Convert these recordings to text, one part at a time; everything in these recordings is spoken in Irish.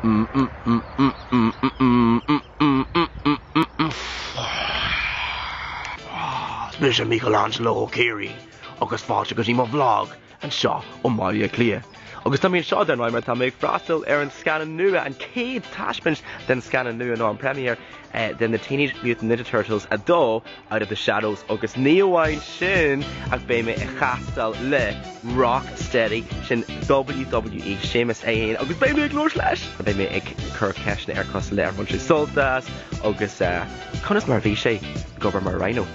Is mise Michelangelo ó Ciarraí agus fáilte go dtí mo bhlag anseo ó mBaile Átha Cliath. Agus tá mé anseo dar ndóigh mar tá mé ag freastal ar an scannán nua, an chéad taispeáint den scannán nua nó an premiere de na Teenage Mutant Ninja Turtles 2, Out of the Shadows agus ní amháin sin ach beidh mé ag castáil le Rocksteady, sin WWE Sheamus é fhéin agus beidh mé ag labhairt leis! Beidh mé ag cur ceisteanna air cosúil le ar bhain sé sult as agus conas mar a bhí sé ag obair mar Rhino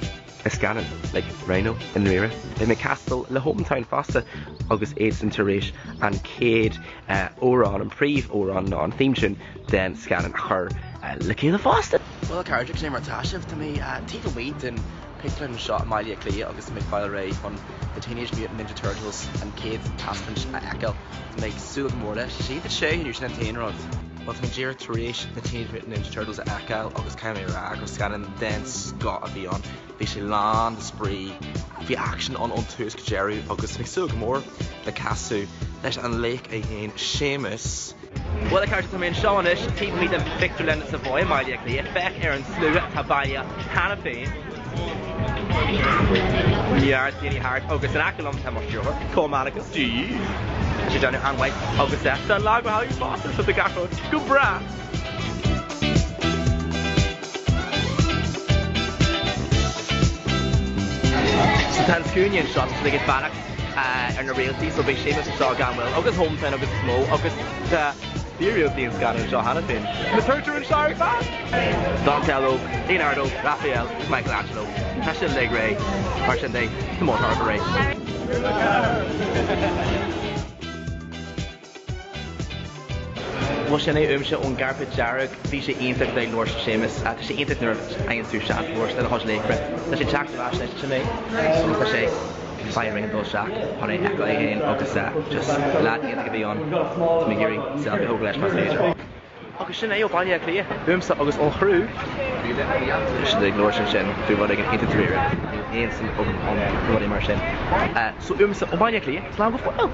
i scannán, like Rhino i ndáiríre. Beidh mé ag castáil le Hometown fosta agus iadsan tar éis an chéad amhrán, an príomh-amhrán nó an theme tune den scannán a chur le chéile fosta. Bhuel a chairde, cad é mar atá sibh? Tá mé taobh amuigh den pictiúrlann anseo i mBaile Átha Cliath agus tá mé ag fáil réidh chun The Teenage Mutant Ninja Turtles an chéad taispeáint a fheiceáil. Tá mé ag súil go mór leis. Tá sé iontach te inniu, sin an t-aon rud. Bhuel tá mé díreach tar éis The Teenage Mutant Ninja Turtles a fheiceáil agus caithfidh mé a rá gur scannán den scoth a bhí ann. Bhí sé lán de spraoi, bhí aicsean ann ón tús go deireadh agus tá mé ag súil go mór le casadh leis an laoch é féin, Séamus. Bhuel a chairde, tá mé anseo anois taobh amuigh den phictiúrlann Savoy i mBaile Átha Cliath. Féach ar an slua atá bailithe cheana féin. Neart daoine thart agus in aice liom tá mo stiúrthóir, Colm Manicus. Tá sé déanamh an-mhaith agus tá an lá go hálainn fosta so tá gach rud go breá! So tá an scuaine anseo, tá siad ag fanacht ar na réaltaí so beidh Séamus anseo gan mhoill agus Hometown agus is mó agus tá fíor-réaltaí an scannáin anseo cheana féin. Na turtair anseo ar fad! Donatello, Leonardo, Raphael agus Michelangelo. Tá siad uilig réidh. Mar sin de, tá mo thurtar réidh. Bhuel sin é uaimse ón gcairpéad dearg. Bhí sé iontach bheith ag labhairt le Séamus. Tá sé iontach nuair a fhaigheann tú seans labhairt le do chuid laochra. Tá sé ag teacht ar ais anois, sin é. Agus tá sé ag fáil réidh dul isteach chun é a fheiceáil é féin agus just leaid iontach a bhí ann. Tá mé ag iarraidh selfie a thógáil leis más féidir. Agus sin é ó Bhaile Átha Cliath, uaimse agus ón chriú. Tá siad ag labhairt ansin faoi rud éigin iontach dáiríre. Níl aon suim agam ann rudaí mar sin. So uaimse ó Bhaile Átha Cliath, slán go fóill!